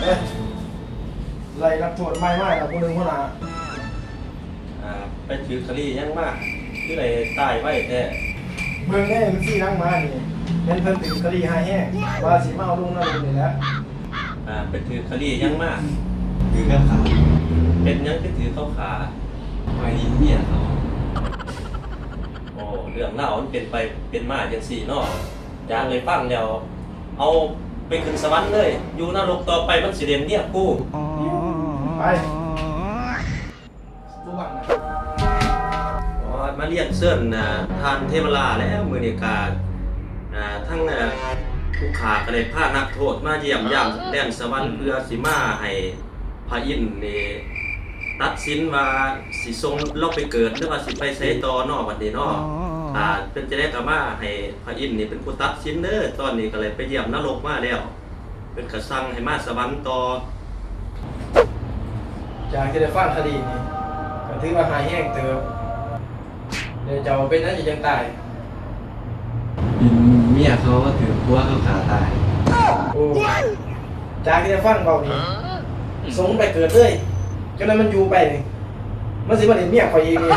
ເອີ ໄລ່ນັກໂທດໃໝ່ມາແລ້ວຜູ້ໜຶ່ງ ຫົວໜ້າ. ອ່າ ໄປຖືກຄະດີຫຍັງມາ ຄືໄດ້ຕາຍໄວແທ້? ເບິ່ງແດ່ ມັນຊີ້ຫຼັງມານີ້ ແມ່ນເພິ່ນຖືກຄະດີຮ້າຍແຮງ ວ່າຊິມາເອົາລົງນະລົກນີ້ແຫຼະ. ອ່າ ໄປຖືກຄະດີຫຍັງມາ? ຖືກເຂົາຂ້າ. ເປັນຫຍັງຄືຖືກເຂົາຂ້າ? ໄປດິນເມຍເຂົາ. ໂອ້ ເລື່ອງລາວມັນເປັນໄປເປັນມາຈັ່ງຊີ້ເນາະ. ຢາກໄດ້ຟັງແລ້ວ ເອົາໄປຂຶ້ນສະຫວັນເລີຍ ຢູ່ນະລົກຕໍ່ໄປມັນຊິເຫຼັ້ນເມຍກູ. ໄປ ບໍ່ຫວັງນະ. ອໍ ມາລຽນເຊີນ ອ່າ ທ່ານເທວະລາແລ້ວ ມື້ນີ້ກະ ອ່າ ທັງ ອ່າ ຜູ້ຂ້າກະໄດ້ພາ ອ່າ ນັກໂທດມາຢ້ຽມຢາມແດນສະຫວັນ ເພື່ອຊິມາໃຫ້ ພະອິນນີ້ຕັດສິນວ່າຊິສົ່ງລາວໄປເກີດ ຫຼືວ່າຊິໄປໃສຕໍ່ເນາະ ບັດນີ້ເນາະ. ອ່າ ເປັນຈັ່ງໃດກໍມາໃຫ້ພະອິນນີ້ເປັນຜູ້ຕັດສິນເດີ. ຕອນນີ້ກໍເລີຍໄປຢ້ຽມນະລົກມາແລ້ວ ເພິ່ນກໍສັ່ງໃຫ້ມາສະຫວັນຕໍ່. ຈາກທີ່ໄດ້ຟັງຄະດີນີ້ ກໍຖືວ່າຮ້າຍແຮງເຕີບ. ແລ້ວເຈົ້າເປັນຫຍັງຈຶ່ງຕາຍ? ເປັນເມຍເຂົາຖືກຜົວເຂົາຂ້າຕາຍ. ໂອ້ ຈາກທີ່ໄດ້ຟັງເວົ້ານີ້ ສົ່ງໄປເກີດເລີຍ ຈັ່ງໃດມັນຢູ່ໄປນີ້ ມັນຊິມາເຫຼັ້ນເມຍຂ້ອຍອີກນີ້.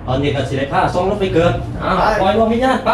ເອົາ ຕອນນີ້ກໍຊິໄດ້ພາສົ່ງລົງໄປເກີດ. ເອົາ ໄປ ປ່ອຍດວງວິນຍານໄປ.